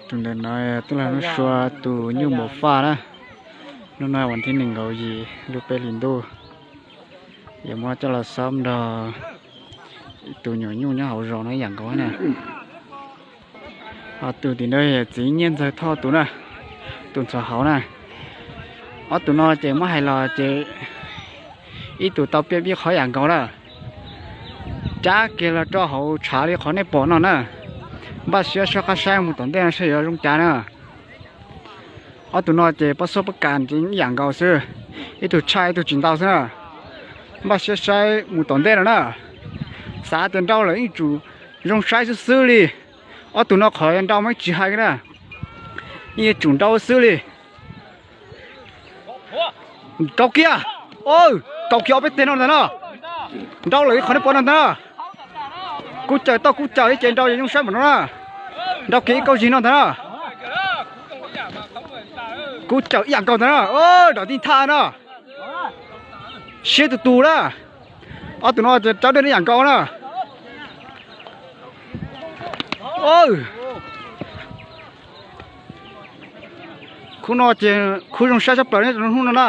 Tus ntawm no twb los hnub sua tus nyuj npaum faj na. Hnub no vas thib nees nkaum yim lub peb hlis ntuj, yuav muab coj los xob nrog tus nyuam nyuj nyob hauv zos no ib yam nkaus na. Ho tus tim no yog txiv Nyiaj Ntxawg Thoj tus na, tus ntxhua hauv na. Ob tus no ces muab hais los ces ib tus tau piaj pib qhov yam nkaus na. Cab kiag los rau hauv tshav li qhov nej pom no na. Npaj siab soj qab saib mus tom ntej no saib yuav zoo cas na. Ob tus no ces pob xub pob kas ces ib yam nkaus xwb, ib tug tshaj ib tug tsis ntau xwb na. Npaj siab saib mus tom ntej no na. Xav tias nrau lawm yeej tsum zoo saib xwb xwb li. Ob tus no qhov nrau mas tsis hais na, yeej yuav tsum nrau xwb li. Nrau kiag, nrau kiag ob peb teg no ntag na. Nrau lawm ib qhov nej pom no ntag na. Kub caws toj kub caws ib ce nrau zoo saib npaum no na. Nrau kiag ib kauj zig no ntag na. Kub caws ib yam nkaus ntag na, nram tij thaj na. Siab tus tus na. Ob tus no ces rau dej ib yam nkaus na. Khub no ces khub zoo saib tshaj plaws nyob rau hnub no na.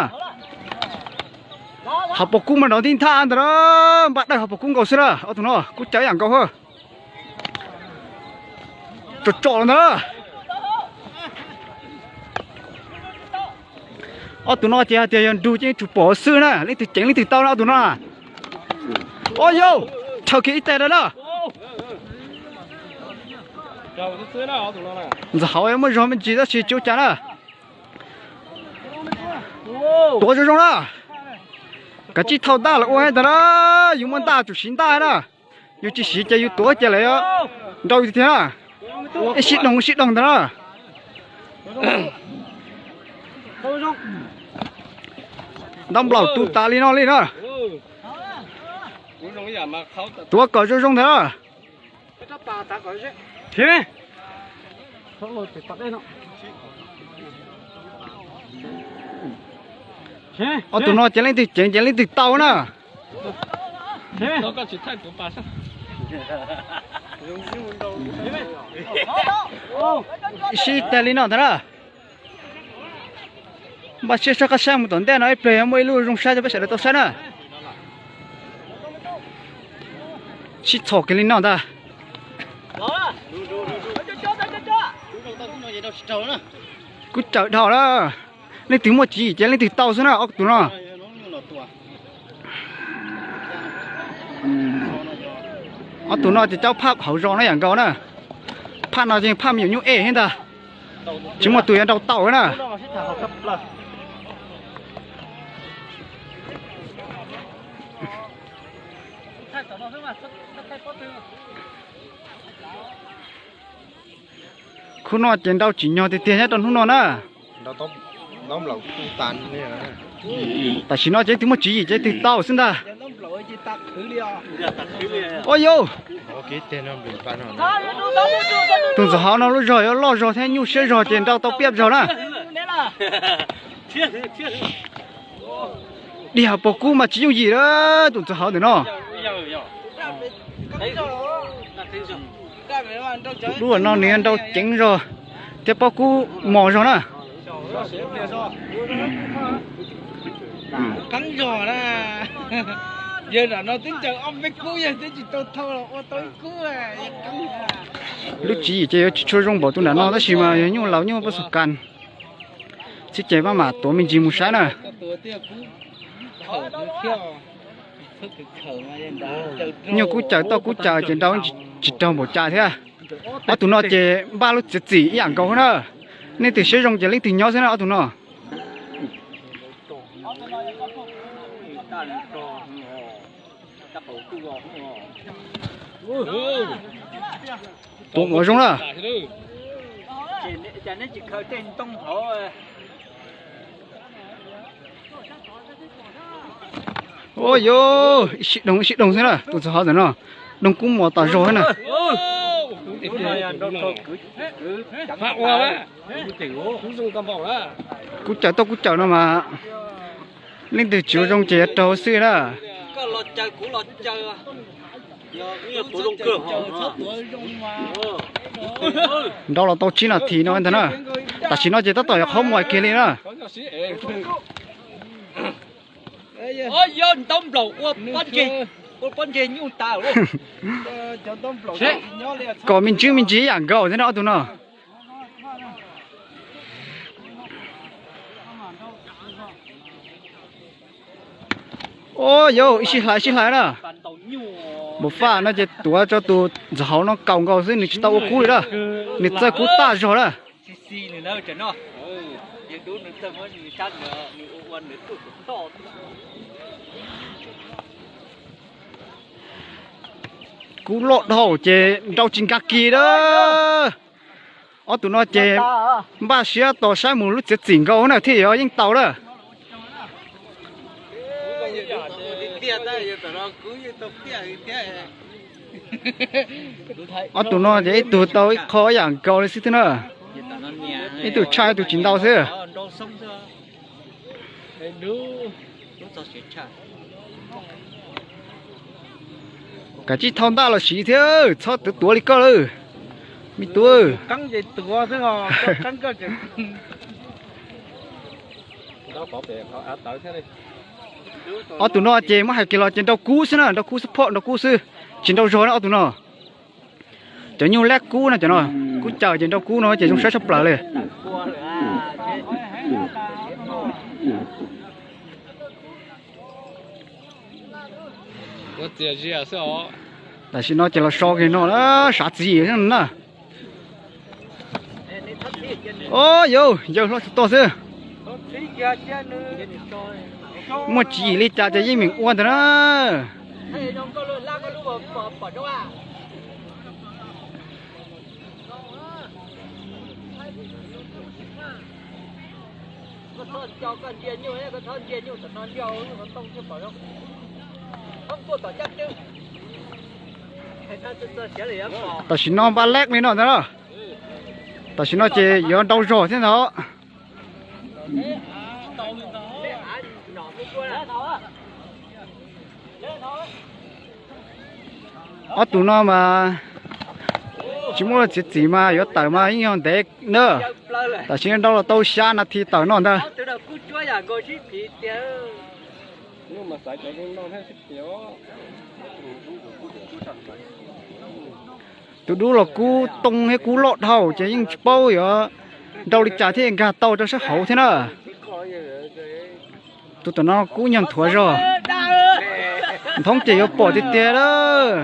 Hav pos kub mas nrov tib nthaj ntag na, npaj dawj hav pos kub nkaus xwb na. Ob tug no kub caws ib yam nkaus hab. Tsom tsom los ntag na. Ob tug no ces hais tias yog nrug ces tsum pom xwb na, leej twg ceev leej twg tau na ob tug no. Ua yau, chaw kiag ib teg na na. Ntxawg hauv muaj zog me ntsis tab sis tsis ua cas na. Tuav zoo zoo na. Kav tsij thauj ntaj los ua ntag na, yus muaj ntaj tsum siv ntaj na. Yus tsis siv ces yus tuav ces lawv nrau yus tiag tiag na. Ib sib doog ib sib doog ntag na. Ntaub nplaum tu tas li no li na. Tuav kom zoo zoo ntag na. Ob tug no ces leej twg ceev ces leej twg tau na. Ib sib tag li no ntag na. Npaj siab soj qab saib mus tom ntej no ib pliag yog muaj ib lub zoo saib rau peb sawv daws tau saib na. Sib txhom kiag li no ntag. Kub cawm dhau na. Leej twg muaj tswv yim ces leej twg tau xwb na ob tug no. Ob tug no ces caub phaj hauv zos no yam nkaus na. Phaj no ces phaj me nyuam nyuj ej thiab ntag. Tsis muaj tus yuav nrau tau na. Khub no ces nrau tsim nyog tiag tiag nyob rau hnub no na. Tam sim no ces leej twg muaj tswv yim ces leej twg tau xwb ntag. Ua yau, tus ntxawm hauv no lub zog yuav loj zog thiab nyuj siab zog ces nrau tau piaj zog na. Diag pos kub mas tsis yooj yim lawm tus ntxawg hauv ntawm no. Tus dub no nws nrau ceev zog thiab pob kub mos zog na. Qeeb zog na. Yawg nram no twb ncaws ob peb kub yawg twb tsis tau thau los ua tau ib kub. Lub tswv yim ces yuav tsis tshua zoo npaum tus nram no tab sis mas yog nyuj laus nyuj pab xus kas. Txhib ces maj mam tuav me ntsis mus saib na. Nyuj kub cawm toj kub cawm ces nrau tsis raug npaum cas thiab. Ob tug no ces npaj lub txiav txim ib yam nkaus na. Leej twg siab zoo ces leej twg nyob xwb na ob tug no. Tuav ua zoo na. Ua yau, ib sij doog ib sij doog xwb na tus ntxawg hauv ntawm no. Doog kub mos tas zog na. Kub cawm toj kub cawm no mas leej twg tsis ua zoo ces yuav raug xwb na. Nrau los tau tsib nas this no ntag na. Tam sim no ces tab tom yuav qhov muag kiag li na. Kom me ntsis me ntsis yam nkaus thiab na ob tug no. Ua yau, ib sij hlais sij hlais na. Npam faj no ces tuav rau tus ntxhov hauv no kaus nkaus xwb, nws tsis tau ua kub li na. Nws txawj kub tag zog na. Kub loj dhau ces nrau tsis nkag kis na. Ob tug no ces npaj siab tos saib mus lub txiav txim nkaus na thiaj yuav yeej tau na. Ob tug no ces ib tug tau ib qho ib yam nkaus li xwb thiab na. Ib tug tshaj ib tug tsis ntau xwb. Kav tsij thau ntaj los siv thiab, txhob tuav tuav li koj lawm, me tub. Ob tug no ces muab hais kiag los ces nrau kub xwb na, nrau kub xwb phom, nrau kub xwb, tsis nrau zog na ob tug no. Cov nyuj lab kub no, cov no kub caws ces nrau kub no ces zoo saib tshaj plaws li. Tam sim no ces los so kiag no na, sav txiv yim na. Au yau, yawg hlob tsis tau xwb. Muaj tswv yim li cas ces yeej meem ua ntag na. Tam sim no npaj leb li no ntag na. Tam sim no ces yuav nrau zog thiab ntag. Ob tug no mas tsis muaj txiav txim mas yuav tawm mas yeej yog ntev na. Tam sim no nrau los tau xya nas this tawm no ntag. Tus dub los kub too thiab kub loj dhau ces yeej tsis paub yuav nrau li cas thiaj nkag tau rau sab hauv thiab na. Tus tom no kub nyuag nthuav zog. Nthoob ces yuav pom tiag tiag lawm.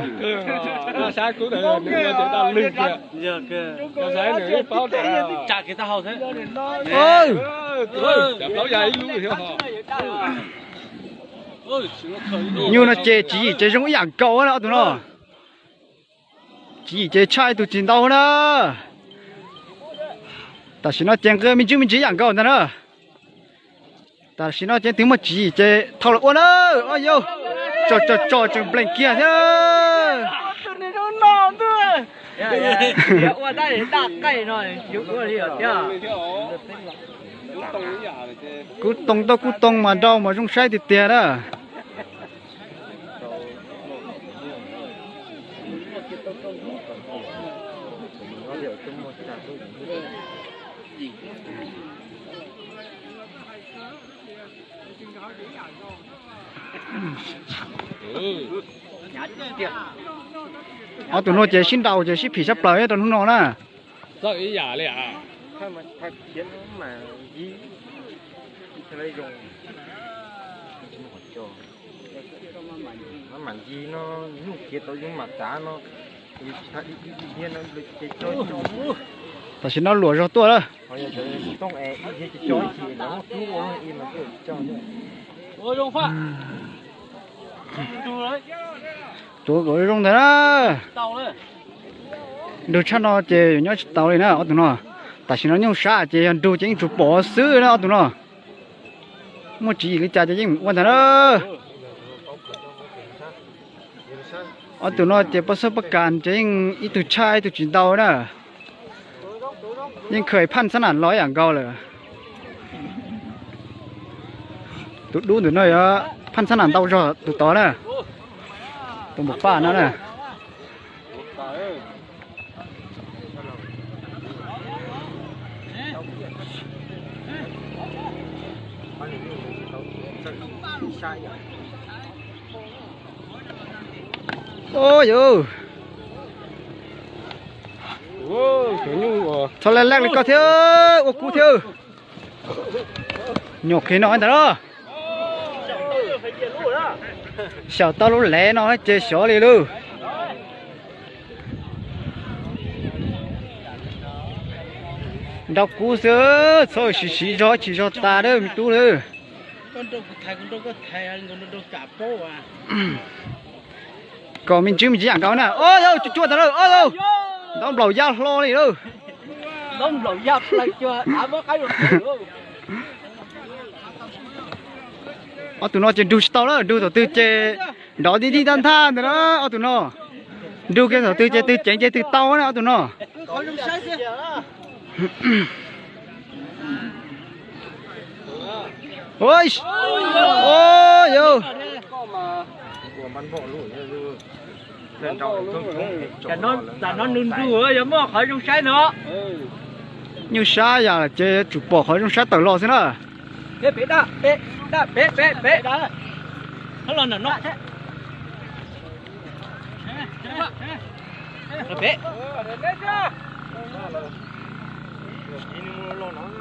Nyuj no ces tswv yim ces zoo ib yam nkaus na ob tug no. Tswv yim ces tshaj ib tug tsis ntau na. Tam sim no ces nqi me ntsis me ntsis yam nkaus ntag na. Tam sim no ces twb muaj tswv yim ces thau los ua na. Au yau, tso tso tso tseem nplees kiag thiab. Kub too tau kub too mas nrau mas zoo saib tiag tiag na. Ob tug no ces sib nraus ces sib phim sab plaws rau hnub no na. Tam sim no luam zog tuaj lawm. Tuav kom zoo ntag na. Nrug tshaj no ces yuav nyob tsis tau li na ob tug no. Tam sim no nyuj sab ces yog nrug ces yeej tsuas pom xwb na ob tug no. Muaj tswv yim li cas ces yeej ua ntag na. Ob tug no ces poj xab poj kas ces yeej ib tug tshaj ib tug tsis ntau na. Yeej khaws phaj xab nam los ib yam nkaus lawm. Tus dub ntawm no yuav phaj xab nam ntau zog tus tod na. Tus npam faj no na. Txhob laj laj li koj thiab, ua kub thiab. Nyuam qhuav no ntag los. Xyaum tau lub lev no ces xyov li lauj. Nrau kub xwb, txhob siv siv zog tsis zog tas lawm me tub lawm. Kom me ntsis me ntsis yam nkaus na. Ob yau, cuag cuag tas lawm ob yau. Ntaub nplaum yaj hlo li lauj. Ob tug no ces nrug tsis tau lawm, nrug thaum twg ces nrov tib tib tab ntag ntag na ob tug no. Nrug kiag thaum twg ces twg ceev ces twg tau na ob tug no. Yus, tam no nws nrug yuav muaj qhov zoo saib no. Nyuj sab yam ces yuav tsum pom qhov zoo saib tawm los xwb na.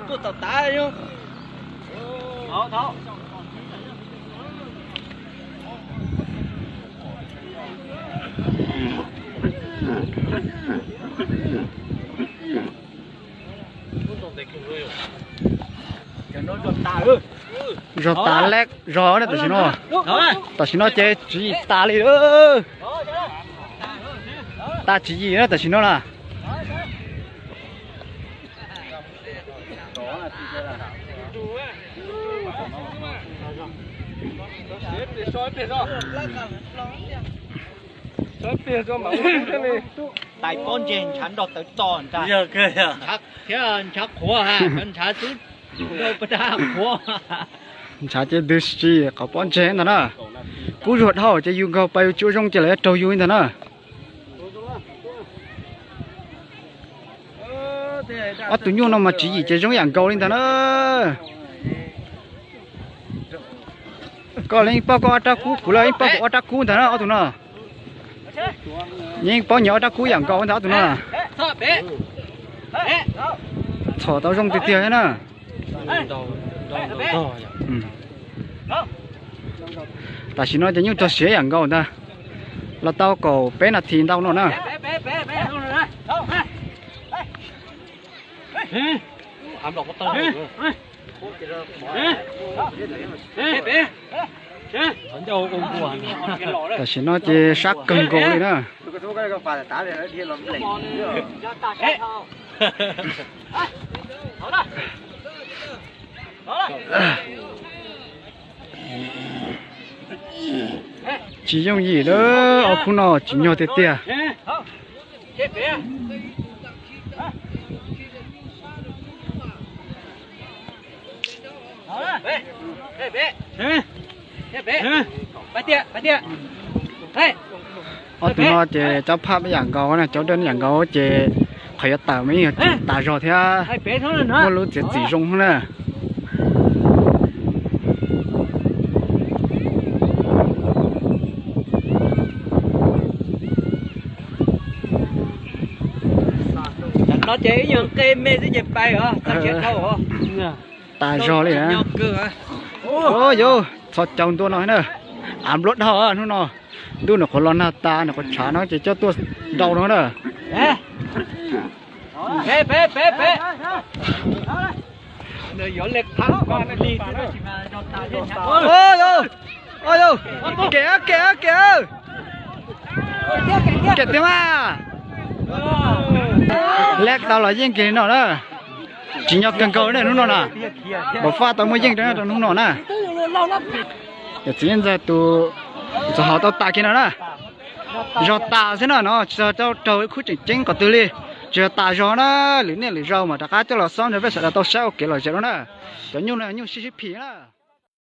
Tuaj tom tav. Zog tas leb zog na tam sim no. Tam sim no ces tswv yim tas li lawm. Tas tswv yim na tam sim no na. Tais pob ntseg ntshav nrog tawv tso ntag. Thiab ntshav qhuav ha, cov ntshav xwb nrog pas dab qhuav. Ntshav ces ntws si qhov pob ntseg ntag na. Kub zuag dhau ces yus nkaug pas yus tsis ua zoo ces lawv yuav raug yus li ntag na. Ob tug nyuj no mas tswv yim ces zoo yam nkaus li ntag na. Koj los yeej paub koj ob rab kub, kuv los yeej paub kuv ob rab kub ntag na ob tug no. Yeej paub nyias ob rab kub yam nkaus ntag ob tug no. Txhom tau zoo tiag tiag thiab na. Tam sim no ces nyuj rog siav yam nkaus ntag. Los tau kaum peb nas this ntau no na. Tam sim no ces sab kawg nkaus li na. Tsis yooj yim lawm, ob khub no tsis nyog tiag tiag. Ob tug no ces cov phaj yam nkaus na, cov dawb yam nkaus ces qhov yuav tawm mas yeej yog tas zog thiab muaj lub txiav txim zoo na. Tam no ces ib nyuag nqe me xwb ces pais os, txoj sia dhau os. Tas zog li na. Yus txhos caug ntua no na. Av npluab dhau hnub no. Ntuj nws qhuav los nag tas, nws qhuav tshav no ces coj tuaj nrau no na. Kem, kem, kem, kem tiag mas. Leb tau los yeej kiag li no na. Tsim nyog kawg nkaus na hnub no na. Npaum faj tau muaj yeej rau hnub no na. Yog txiv ntxawg tus txog hauv tau tas kiag no na. Zog tas xwb no no, tsis tau raug ib khub tseem ceeb qhov twg li. Tsis yog tas zog na, lwm niaj lwm zaus mas rov qab coj los xob nrog peb sawv daws tau saib ua kev lom zem no na. Cov nyuj no nyuj sib sib phim na.